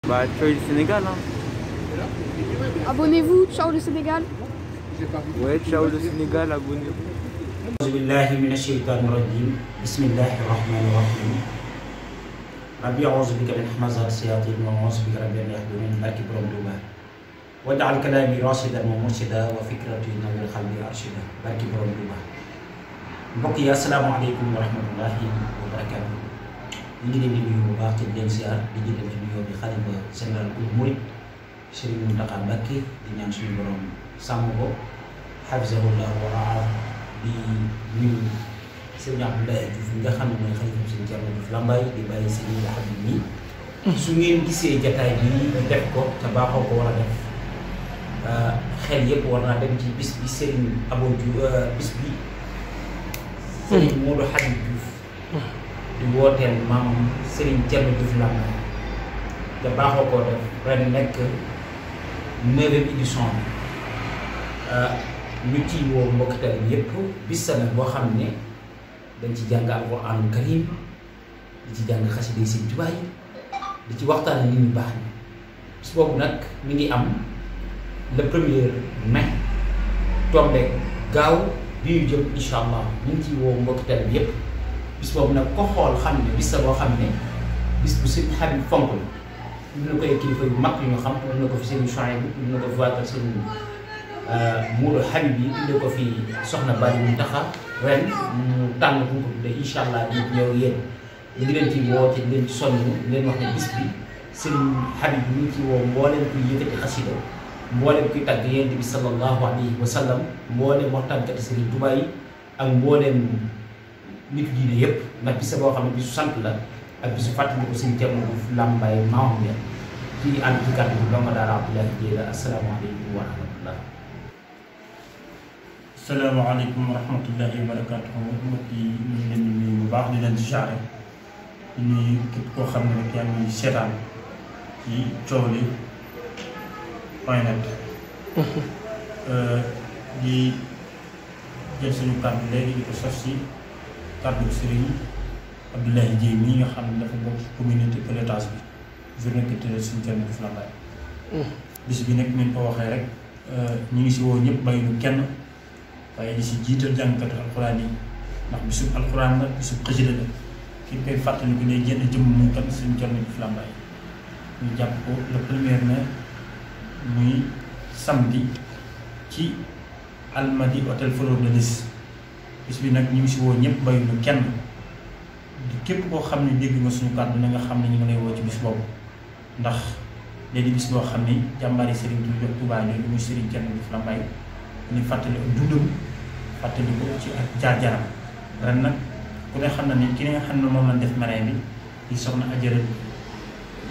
Bah, ciao le Sénégal, hein. Abonnez-vous, ciao le Sénégal. Ouais, ciao le Sénégal, abonnez-vous. Auzubillahi minash-shaytanir rajim. Bismillahirrahmanirrahim. Rabbi a'udzu bika min hamazati shayatin wa a'udzu bika rabbi an yahdurun. Barki borom Tuuba. Waj'al kalami rashidan wa murshida wa fikrati nawwir qalbi arshida. Barki borom Tuuba. Mbokk yi asalaamaaleykum wa rahmatullahi wa barakatuh. ñu ngi leen di nuyu bu baax te di leen ziar di jëlee ci nuyoo bi xalifa général bu Murid Serigne Mountakha Mbacké di ñaan suñu borom sàmm ko hafizahullah wa raa di nuyu Serigne Abdoulaye Diouf nga xam ne mooy xalifa Serigne Thierno Diouf Lambaye di bàyyi Serigne Habib nii su ngeen gisee jataay bi ñu def ko te baaxoo ko war a def xel yëpp war naa dem ci bis bi Serigne Abo Diouf bis bi Serigne Modou Habib Diouf di wooteel maam Serigne Thierno Diouf Lambaye te baaxoo koo def ren nekk 9e édition ñu ciy woo mbokk taalibe bi yëpp bis sa nag boo xam ne dañ ci jàng alxuraanul karim di ci jàng xasida yi Sëriñ Tuubaa yi di ci waxtaan nit ñu baax ñi bis boobu nag mi ngi am le 1er mai tombé gaaw bi ñu jëm incha allah ñu ngi ciy woo mbokk taalibe bi yëpp bis boobu nag ko xool xam ne bis sa boo xam ne bis bu Sëriñ Habib fonk la ñu na koy kilifa yu mag yu ñu xam ñu na ko fi Serigne Chouaïbou ñu na ko fi waatal Serigne Modou Habib yi ñu ko fi soxna Bari Mountakha ren mu tànn ku ko tuddee incha allah ñu ñëw yéen ñu ngi leen ci woo te di leen ci soññ di leen wax ne bis bi Serigne Habib ñu ngi ci woo mbooleem kuy yëkkati xasida mbooleem kuy tàgg Yonent bi sallallahu alayhi wa sallam mbooleem waxtaankati Serigne Touba yi ak mbooleem nit diine yëpp ndax bis boo xam ne bisu sant la ak bisu fàttali ko Serigne Thierno Diouf Lambaye maamam ya ci ànd ci kàddu gi doomu daara Abdoulaye Dieye la asalaamaaleykum wa rahmatullah. asalaamaaleykum wa rahmatullahi wa barakatuh. mbokk yi ñu ngi leen di nuyu bu baax di leen siyaare di nuyu képp koo xam ne rek yaa ngi seetaan ci Thiowli point net di jël suñu kàddu léegi di ko sos si kàddu Serigne Abdoulaye Dieye mii nga xam ne dafa bokk ci communauté pilotage bi journée culturelle Serigne Thierno Diouf Lambaye bis bi nag ñu ko waxee rek ñu ngi si woo ñëpp bàyyiwuñu kenn waaye di si jiital jàngkatu alxuraan yi ndax bisub alxuraan la bisub xasida la ki koy fàttali ko day génn jëmm muy kan Serigne Thierno Diouf Lambaye ñu jàpp ko le 1er mai muy samedi ci Almadi hôtel Fleur de Lys bis bi nag ñu ngi si woo ñëpp bàyyiwuñu kenn. di képp koo xam ne dégg nga suñu kàddu na nga xam ne ñu ngi lay woo ci bis boobu ndax léegi bis boo xam ni jàmbaari Serigne Diouf Touba ñooy muy Serigne Thierno Diouf Lambaye ñu fàttali ak dundam fàttali ko ci ak jaar-jaaram ren nag ku ne xam na ni ki nga xam ne moom lañ def marraine bi di soxna Adjara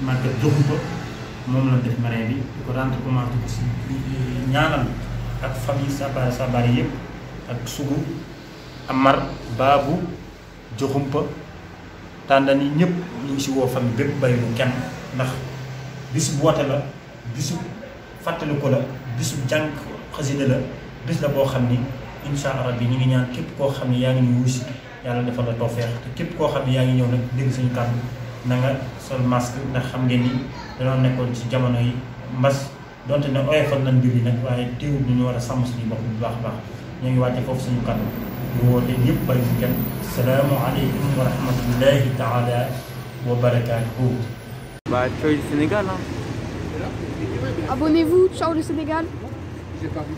Maguette Diakhoumpa moom lañ def marraine bi di ko rendre hommage ko si ñaanal ak famille Sabari yëpp ak Sougou Amar Babou Diakhoumpa tàndani ñëpp ñu ngi si woo famille bépp bàyyiwuñu kenn ndax bisu woote la bisu fàttali ko la bisu jàng xasida la bis la boo xam ni incha allah bi ñu ngi ñaan képp koo xam ne yaa ngi ñu wuusi yàlla defal la tawfeex te képp koo xam ne yaa ngi ñëw nag dégg suñu kàddu na nga sol masque ndax xam ngeen ni dañoo nekkoon ci jamono yi mbas donte ne oyofal nañ mbir yi nag waaye teewul ñu war a sàmm suñu bopp bu baax a baax ñoo ngi wàcce foofu suñu kàddu bu woote ñëpp bàyyiwuñu kenn. Asalaamaaleykum wa rahmatullahi taala wa barakatuh. Bah, ciao le Sénégal, hein. Abonnez-vous, ciao le Sénégal.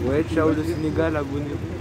Ouais, ciao le Sénégal, abonnez-vous.